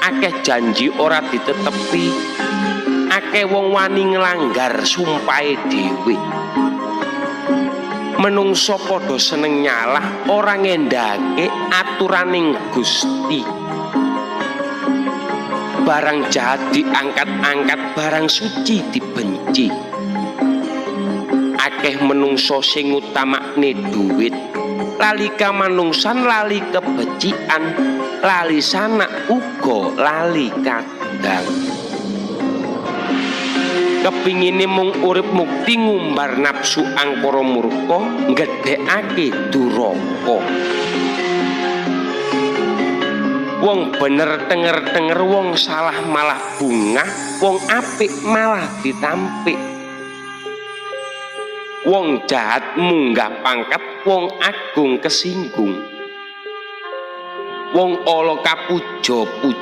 Akeh janji ora ditetepi, akeh wong wani nglanggar sumpahe dhewe. Menungso padha seneng nyalah, ora ngendahake aturaning Gusti. Barang jahat diangkat-angkat, barang suci dibenci. Akeh menungso sing ngutamakne duit, lali kamanungsan, lali kebecikan, lali sanak uga lali kadang. Kepingine mung urip mukti, ngumbar nafsu angkara murka, nggedhekake duraka. Wong bener tenger-tenger, wong salah malah bungah, wong apik malah ditampik. Wong jahat munggah pangkat, wong agung kesinggung. Wong ala kapuja.